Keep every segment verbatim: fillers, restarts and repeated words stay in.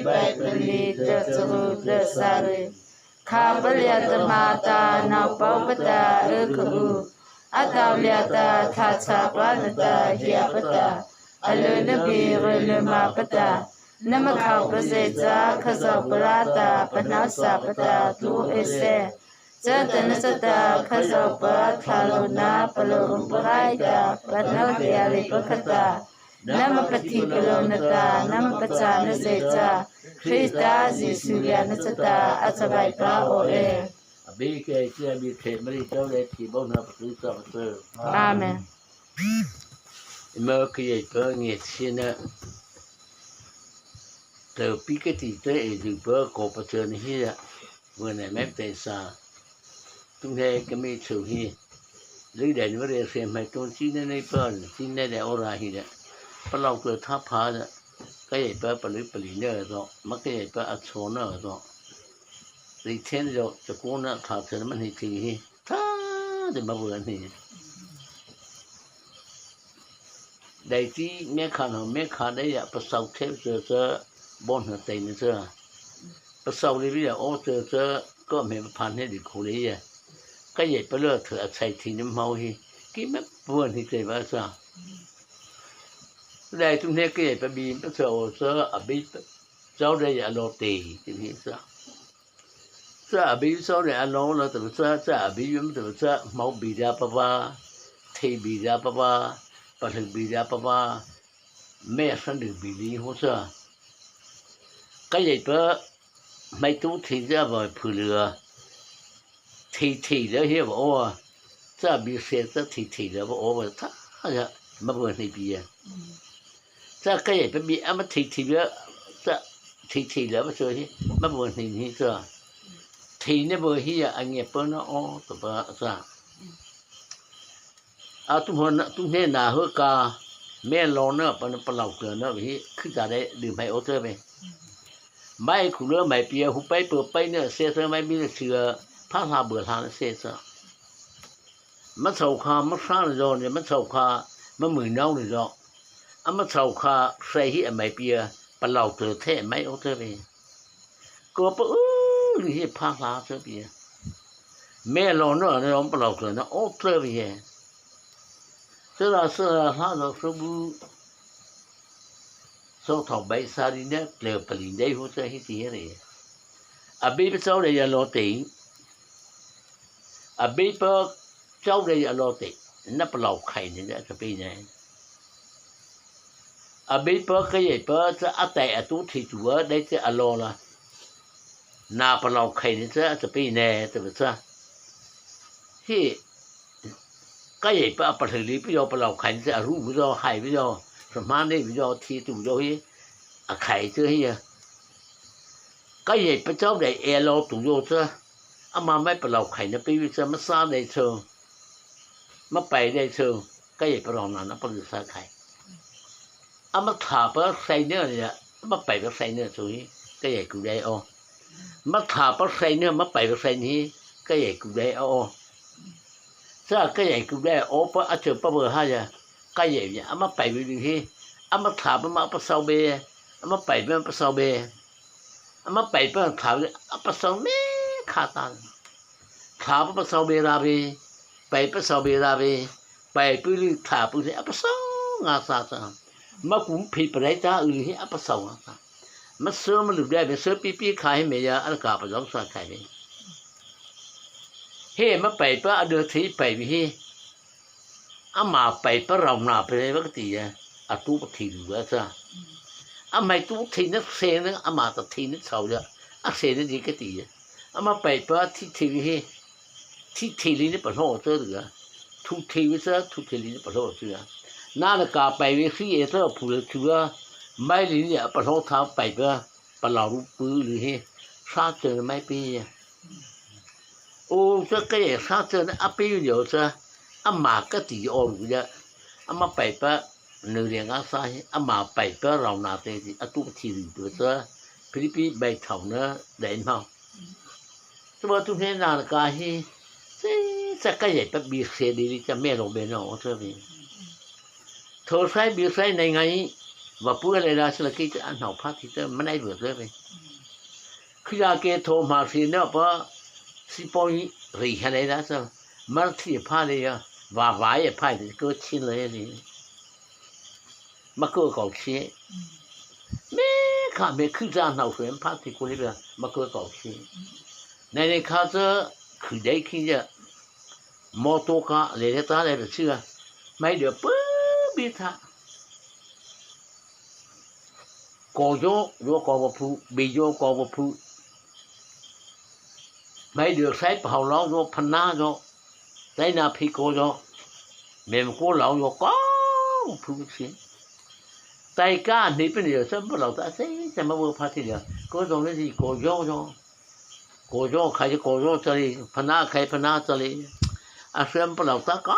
Baibal liata charu ta sari. Khâpa liata ma ta nôpaw pa ta y kha u. Atahmâ liata thachâ pa nata hiapa ta, alyna bie ryhlyma pa ta, nama khopa zy cha Khazohpa lâta pahnosapa ta tlô ei sy. Chatanachata Khazohpa thlalôhna palôhrupa rai ta pahno tlôh leipa khata, nama pathipalôh nata nama pachâna zy cha Krista Zisu liana chata a chavaipa aw e. Abei kei tia bie thei mari tao le thi bo na patu sa patu. Amen. Eima kei pa nge thina. Tao pi kei ti te ei du pa ko pa te ni hi ya. Vâ na me te sa. Tum he kei mi chu hi. Lui dai ni mari se mai tum chi ne nei pa ni, chi ne dai ora hi da. Palôh ko tha pha da. Kei pa palui pali ne do. Ma kei pa a cho ne do. Ri chen do, cha ko na tha chen ma ni ti hi. Tha de ma vâ ni. Dai ti me kha no, me kha dai ya, pasau the cha cha, bon na te ni cha. Pasau le bi ya, o cha cha, ko me pa ne di ko le ya. Kei pa le tha a chai ti ni mau hi. Kei ma vâ ni te ba sa. Dai tu ne kei pa bi, pa cha o cha, a bi, chau dai ya lo te, ti ni sa. Cha a bi chau dai a lo lo te cha, cha a bi yum te cha, mau bi da pa ba, thei bi da pa ba, pa thei bi da pa ba, me san du bi li ho cha. Kei pa, mai tu thei cha ba phu le a. Thei thei le hi ba o. Cha bi se cha thei thei le ba o ba tha ya, ma ba ni bi ya. Cha kei pa bi ama thei thei le, cha thei thei le ba cha hi, ma ba ni ni cha. Thei ne ba hi ya a nge pa na o, to ba cha. A tu hon, tu ne na ho ka, me lo na pa na palôh ko na hi, khu ta de, du mai o te be. Mai khu le mai pi ya, hu pai pa pai ne, se se mai bi ne si ya, pha hla ba hla ne se sa. Ma chau kha, ma sa ne zo ne, ma chau kha, ma mui nau ne zo. A ma chau kha, sai hi a mai pi ya, palôh ko the mai o te be. Ko pa u li hi pha hla te bi. Me lo no no palôh ko na o te bi. Sera sera hla no su bu. So thao bai sa li ne tle pa li dai hu te hi ti he re. A bi pa chau dai ya lo te. A bi pa chau dai ya lo te. Na palôh khai ne na ta bi ne. A bi pa kei pa cha a tai a tu thi tu a dai cha a lo la. Na palôh khai ni cha a cha pi ne ta ba cha. Hi kei pa a pa thei li pi yo palôh khai ni cha a ru pi yo hai pi yo. Sa ma ne pi yo thi tu yo hi. A khai cha hi ya. Kei pa chau dai e lo tu yo cha. Ama mai palôh khai na pi pi cha ma sa dai cha. Ma pai dai cha. Kei pa rao na na pa lu sa khai. Ama tha pa sai ne ya, ama pai pa sai ne chu hi, kei ku dai o. Ma tha pa sai ne, ma pai pa sai ne hi, kei ku dai o. Sa kei ku dai o pa a chu pa ba ha ya, kei ya, ama pai bi hi, ama tha pa ma pa sau be, ama pai pa ma pa sau be. Ama pai pa tha pa a pa sau me kha ta. Tha pa pa sau be ra be, pai pa sau be ra be, pai pu li tha pu hi a pa sau nga sa sa. Ma kum phi pa rai ta u li hi a pa sau nga sa. Ma sơ ma lu dai be sơ pi pi kha hi me ya a ka pa zong sa kha hi. He ma pai pa a de thi pai bi hi. Ama pai pa rao na pa ba ka ti ya. A tu pa thi lu ba sa. Ama tu thi na se na ama ta thi na sau ya. A se na di ka ti ya. Ama pai pa thi thi hi. Thi thi li ni pa hlo cha ya. Thu thi wi cha, thu thi li ni pa hlo cha ya. Na na ka pai wi si e cha phu le chu ya. Mai li ni a pa hlo tha pai pa. Palôh ru pu li hi. Sa cha mai pi ya. O cha kei sa cha na a pi yo cha. Ama ka ti o lu ya. Ama pai pa nu le nga sa hi. Ama pai pa rao na te ti a tu thi lu tu cha. Philippi bai thao na dai hmao. Chu ba tu he na ka hi. Cha kei pa bi se di li cha me lo be no o cha bi. Tho sai bi sai nai ngai. Vaw pua lei la sala kei ta a nao pha thi ta ma nai bu ta ve. Khia ke tho ma si na pa si po ni rei ha lei la sa. Ma thi pha lei ya. Va va ye pha de ko chin lei ni. Ma ko ko chi. Me kha me khia nao sui pha thi ko lei ba ma ko ko chi. Nai nai kha sa khia dei khi ya. Motor ka lei lei ta lei ba chi ya. Mai de pu bi tha. Ko yo, yo ko wa phu, bi yo ko wa phu. Mai de sai pa hau lau yo phana yo. Sai na phi ko yo. Me ko lau yo ko wa phu si. Tai ka ni pe ni yo sa pa lau ta sai, sai ma wo pha ti yo. Ko yo ni si ko yo yo. Ko yo khai ko yo cha li, phana khai phana cha li. A sem pa lau ta ka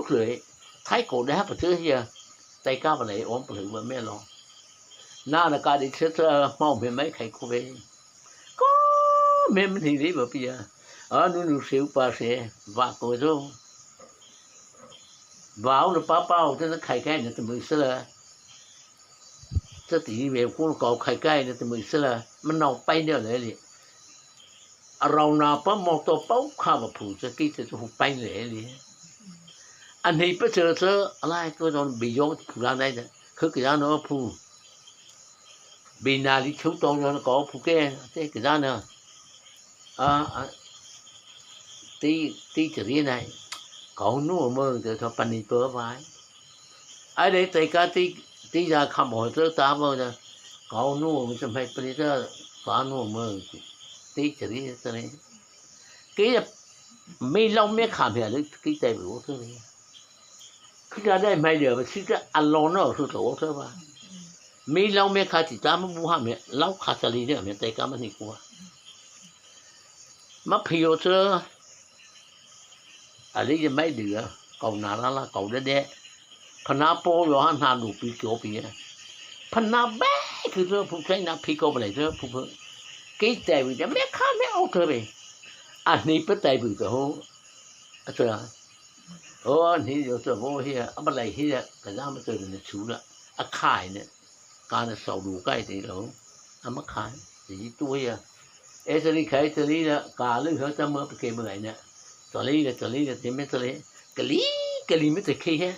sui. Thai ko de ha pa chi ya. Tai ka pa lei om pa lei wa me lo. Na na ka di che cha mau me mai khai ko ve. Ko me me ni li ba pi ya. A nu nu se u pa se va ko zo. Va u na pa pa u te na khai khai na te mu se la. Cha ti me ko ko khai khai na te mu se la. Ma nau pai ne le li. A rau na pa motor pa u kha ba phu cha ki te chu pai le li. A nei pa cha cha a lai ko don bi yo phu la nai da. Khu ki ya no phu. Bi na li chu to yo ko phu ke te ki ya na. A a ti ti cha ri nai. Ko nu mo te tho pa ni to bai. Ai lei tei ka ti ti ya kha mo tơ ta mo ya. Ko nu mo se mai pri tơ ka nu mo ti ti ri tơ ni. Ke ya mi lau me kha me le ki tei bu tơ ni. Khi ya dei mai le ba si tơ a lo no su tơ tơ ba. Mi lau me kha ti ta mo bu ha me lau kha sa li ne me tei ka ma ni ku. Ma phi yo tơ. A li ya mai de ya, ko na la la ko de de. Phana po yo ha na du pi ko pi ya. Phana be ki tơ phu sai na phi ko ba le tơ phu phu. Ki tei wi de me kha me o tơ be. A ni pa tei wi ko ho. A tơ. O ni yo tơ bo hi ya, a ba lai hi ya, ka ya ma tơ ne chu la. A khai ne. Ka na sau du kai te lo. A ma khai. Te yi tu ya. E te li khai te li la ka lu ha ta ma pe ke ma lai na. Ta li la ta li la te me ta li. Ka li ka li me te ke he.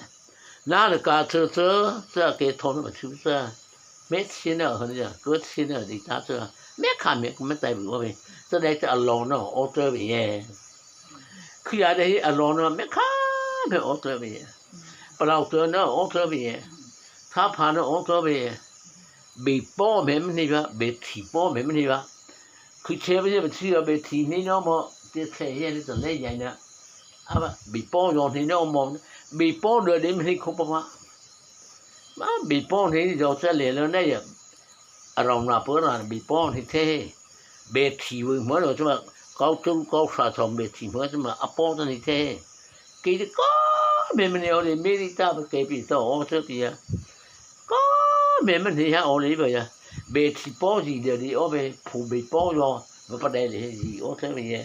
Na na ka tơ tơ tơ ke tho na ma chu tơ. Me chi na ha ya. Ko chi na di ta tơ. Me kha me me tai bu ve. Tơ dei tơ a lo no o tơ ve ye. Khi ya dei a lo no me kha me o tơ ve ye. Pa lau tơ no o tơ ve ye. Tha pha no o tơ ve. Bi po me me ni ba, bi thi po me me ni ba. Khu che ve ye ba thi ba bi thi ni no mo, te che ye ni to le ya na. A ba, bi po yo ni no mo, bi po de de me ni ko pa ma. Ma bi po ni yo cha le lo na ya. A rau na po na bi po ni te. Bi thi wi mo lo cha ma, kau tu kau sa chom bi thi mo cha ma, a po ta ni te. Ki de ko me me ni o de me ri ta ba ke pi to o cha pi ya. Ko me me ni ha o li ba ya. Be thi po zi de li o be phu be po yo. Ba pa dai le zi o the me ye.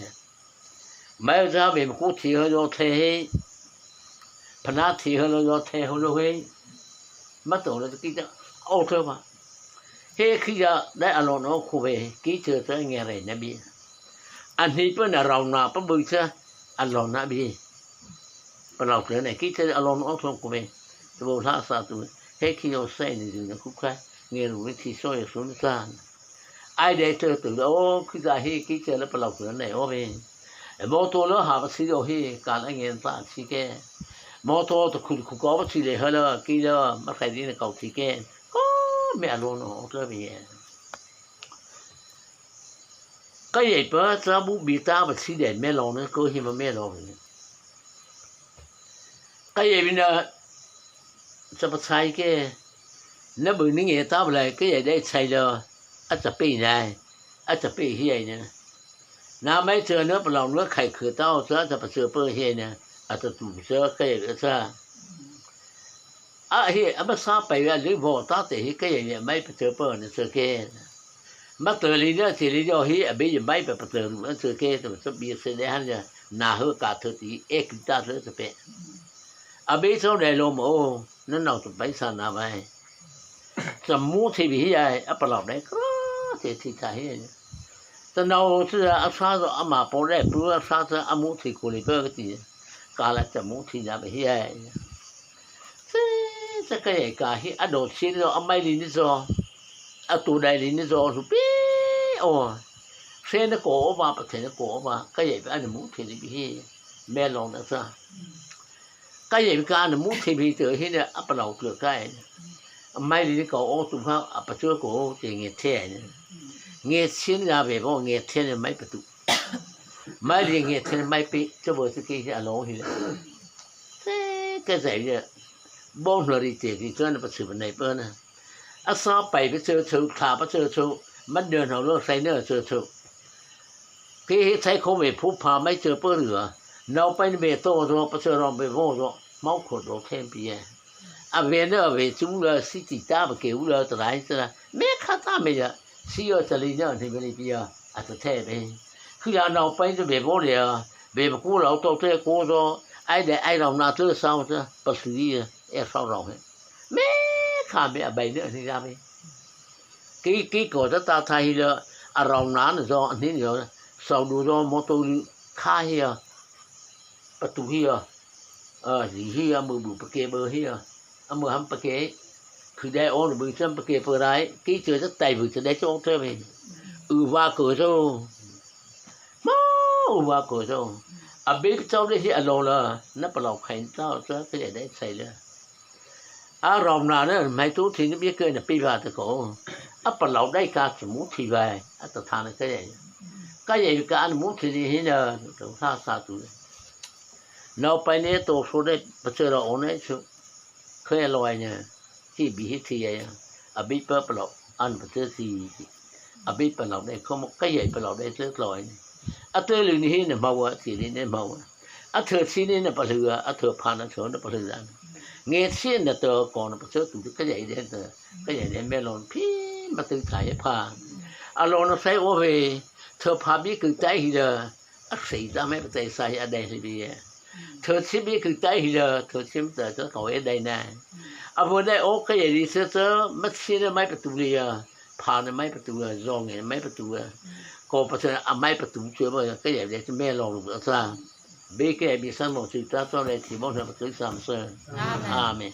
Mai za be ko thi ho yo the he. Phana thi ho lo yo the ho lo he. Ma to le ki ta o the ba. He khi ya dai a lo no khu be ki che te nge re na bi. A ni pe na rau na pa bu che a lo na bi. Pa lau tơ ne ki tơ a lo no o tho ko me. Tơ bo hla sa tu. He khi yo sai ni zu na khu kha. Nge lu ni thi so ye su ni sa. Ai de tơ tu o khi za he ki tơ le pa lau tơ ne o me. E mo to lo ha ba si yo he ka la nge sa si ke. Mo to to khu khu ko ba si le ha la ki la ma sai di na kau si ke. Ko me a lo no o tơ me ye. Ka ye pa cha bu bi ta ba si de me lo ne ko hi ma me lo ne. Ka ye bi na cha pa chai ke. Na bu ni nge ta ba lai ka ye de chai lo. A cha pe nai. A cha pe hi ai ne. Na mai cha na pa lo na khai khu ta o cha cha pa cha pe hi ai ne. A cha tu cha ka ye cha. A hi a ma sa pai ya le vo ta te hi ka ye ye mai pa tơ pa ne tơ ke. Ma tơ li ya ti li yo hi a be ye mai pa pa tơ ru tơ ke tơ tơ bi se le han ya. Na ho ka tơ ti e ki ta tơ tơ pe. A be so le lo mo na nau tơ pai sa na bai. cha mo thei bie hi ei, a palôh dei kra, te thei thei hi ei. Cha nô cha a sa zo ama pô dei pu a sa cha a mo thei ko lei pa ka ti. Ka la cha mo thei na bie hi ei. Cha, cha ka ei ka hi a do si zo a mai li ni zo. A tu dai li ni zo su pi. O. Se na ko o ba pa te na ko o ba. Ka ei pa a na mo thei li bie hi. Me long na sa. Ka ei ka na mo thei bie te hi na a palôh tu ka ei. A mai li ni ko o tu ha a pa tu ko te nge thei ni. Nge sin ya be bo nge thei ni mai pa tu. Mai li nge thei mai pi cha bo su ki a lo hi le. Te ka zai le. Bo na ri te ki cha na pa su ba nei pa na. A sa pai pa cha cha tha pa cha cha. Ma de na lo sai na cha cha. Kei he thai kho me phu pha mai chơ pơ rua. Nau pai me to zo pa chơ rong be vo zo. Mau kho do them pi e. A ve na ve chu la si ti ta ba ke u la ta lai ta. Me kha ta me ya. Si yo ta li na ni me li pi ya. A ta the be. Khu ya nau pai to be vo le ya. Be ba ku la to te ko zo. Ai de ai rau na te sao ta. Pa su yi e sao rau he. Me kha me a bai na ni ya be. Kei, kei ko ta ta tha hi la, a rau na na zo, a ni zo, sau du zo, mo to lu, kha hi a, pa tu hi a, a, zi hi a, mu bu pa ke bơ hi a, a mu ham pa ke, khu dai o na bu chan pa ke pơ rai, kei chơ ta tai bu chơ dai chô thơ me. U va ko zo. Ma, u va ko zo. A be chô le hi a lo la, na palôh khai ta, chơ ke dai sai la. A rau na na, mai tu thi ni bie ke na pi va ta ko. A palôh dai ka chu mu thi va, a ta tha na ke. Ka ei ka an mu thi ni hi na, to sa sa tu. Nau pai ne to so de, pa chơ ra o ne chu. Khe lo ai ne. Ti bi hi thi ya. A bi pa palôh, an pa chơ thi. A bi palôh dai, ko mo ka ei palôh dai chơ lo ai ne. A te lu ni hi na ma wa, ti ni ne ma wa. A thơ thi ni na pa lu a, a thơ pha na thơ na pa lu a. Nge thi na to ko na pa chơ tu ka ei de ta. Ka ei de me lo phi ma tu ta ye pha. A lo na sai o ve. Thơ pha bi ku tai hi da. A sei ta me pa tai sai a dai hi bi ye. Thơ thi bi ku tai hi da. Thơ thi ma ta ta ko e dai na. A vo dai o ka ei di se ta ma thi na mai pa tu li ya. Pha na mai pa tu ya. Zo nge mai pa tu ya. Ko pa ta a mai pa tu chơ ba ka ei de me lo lu ta. Bi ke bi san mo chi ta to le thi mo na pa tu sa ma se. Amen. Amen.